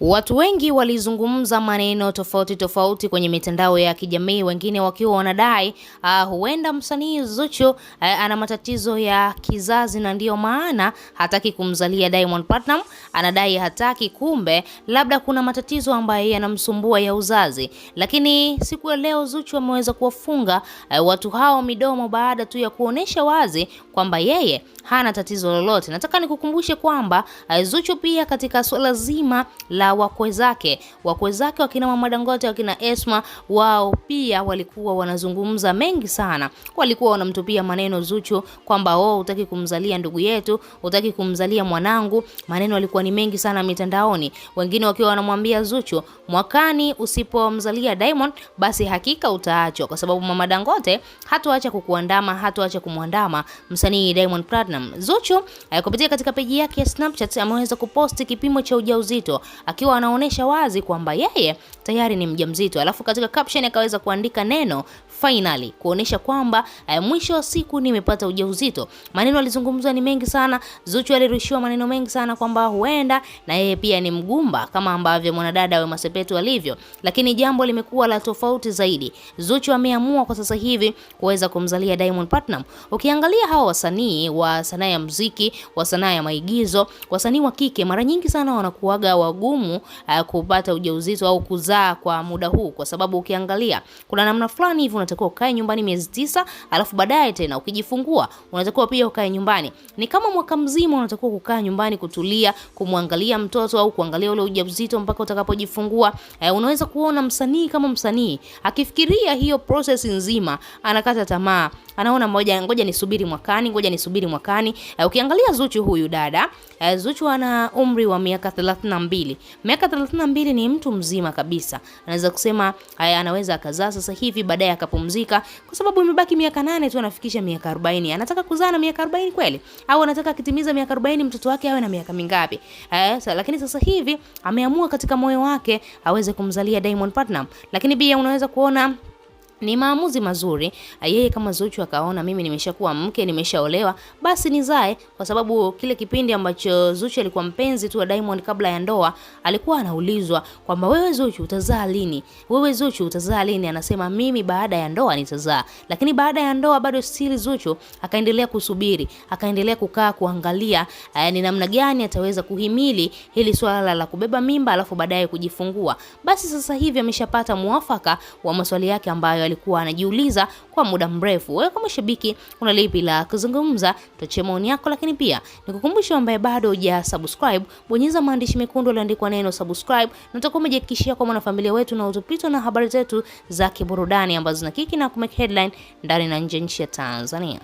Watu wengi walizungumza maneno tofauti tofauti kwenye mitandao ya kijamii, wengine wakiwa wanadai huenda msanii Zuchu ana matatizo ya kizazi na ndiyo maana hataki kumzalia Diamond Platnumz. Anadai hataki, kumbe labda kuna matatizo ambayo yanamsumbua ya uzazi. Lakini siku ya leo Zuchu ameweza kuwafunga watu hao midomo baada tu ya kuonesha wazi kwamba yeye hana tatizo lolote. Nataka nikukumbushe kwamba Zuchu pia katika swala zima la wakwe zake wakina Mama Dangote, wakina Esma, wao pia walikuwa wanazungumza mengi sana. Walikuwa wanamtupia maneno Zuchu kwamba oh, hutaki kumzalia ndugu yetu, hutaki kumzalia mwanangu. Maneno yalikuwa ni mengi sana mitandaoni, wengine wakiwa wanamwambia Zuchu, mwakani usipomzalia Diamond basi hakika utaachwa, kwa sababu Mama Dangote hatoacha kukuandama, hatoacha kumwandama msanii Diamond Platnumz. Zuchu kupitia katika peji yake ya Snapchat ameweza kuposti kipimo cha ujauzito akiwa anaonesha wazi kwamba yeye tayari ni mjamzito, alafu katika caption akaweza kuandika neno finally kuonesha kwamba mwisho wa siku nimepata ujauzito. Maneno alizungumzwa ni mengi sana. Zuchu alirushiwa maneno mengi sana kwamba huenda na yeye pia ni mgumba kama ambavyo mwanadada Wema Sepetu alivyo, lakini jambo limekuwa la tofauti zaidi. Zuchu ameamua kwa sasa hivi kuweza kumzalia Diamond Platnumz. Ukiangalia hawa wasanii wa sanaa ya muziki, wa sanaa ya maigizo, wasanii wa kike mara nyingi sana wanakuaga wagumu kupata ujauzito au kuzaa kwa muda huu, kwa sababu ukiangalia kuna namna fulani hivi unatakiwa ukae nyumbani miezi 9, alafu baadaye tena ukijifungua unatakiwa pia ukae nyumbani. Ni kama mwaka mzima unatakiwa kukaa nyumbani, kutulia, kumwangalia mtoto au kuangalia ule ujauzito mpaka utakapojifungua. Unaweza kuona msanii kama msanii akifikiria hiyo process nzima anakata tamaa, anaona ngoja nisubiri mwakani, ngoja nisubiri mwakani. Ukiangalia Zuchu huyu dada, Zuchu ana umri wa miaka 32. Miaka 32 ni mtu mzima kabisa. Anaweza kusema anaweza akazaa sasa hivi baadaye akapumzika, kwa sababu imebaki miaka 8 tu anafikisha miaka 40. Anataka kuzaa na miaka 40 kweli? Au anataka akitimiza miaka 40 mtoto wake awe na miaka mingapi? Lakini sasa hivi ameamua katika moyo wake aweze kumzalia Diamond Platnumz. Lakini pia unaweza kuona ni maamuzi mazuri. Yeye kama Zuchu akaona mimi nimeshakuwa mke, nimeshaolewa, basi nizae, kwa sababu kile kipindi ambacho Zuchu alikuwa mpenzi tu wa Diamond kabla ya ndoa, alikuwa anaulizwa kwamba wewe Zuchu utazaa lini? Wewe Zuchu utazaa lini? Anasema mimi baada ya ndoa nitazaa. Lakini baada ya ndoa bado still Zuchu akaendelea kusubiri, akaendelea kukaa kuangalia ni namna gani ataweza kuhimili hili swala la kubeba mimba alafu baadaye kujifungua. Basi sasa hivi ameshapata muafaka wa maswali yake ambayo alikuwa anajiuliza kwa muda mrefu. Wewe kama shabiki una lipi la kuzungumza? Tuachie maoni yako, lakini pia nikukumbushe ambaye bado huja subscribe, bonyeza maandishi mekundu yaliyoandikwa neno subscribe na utakuwa umejihakikishia kwa mwanafamilia wetu na utupitwa na habari zetu za kiburudani ambazo zina kiki na kumake headline ndani na nje nchi ya Tanzania.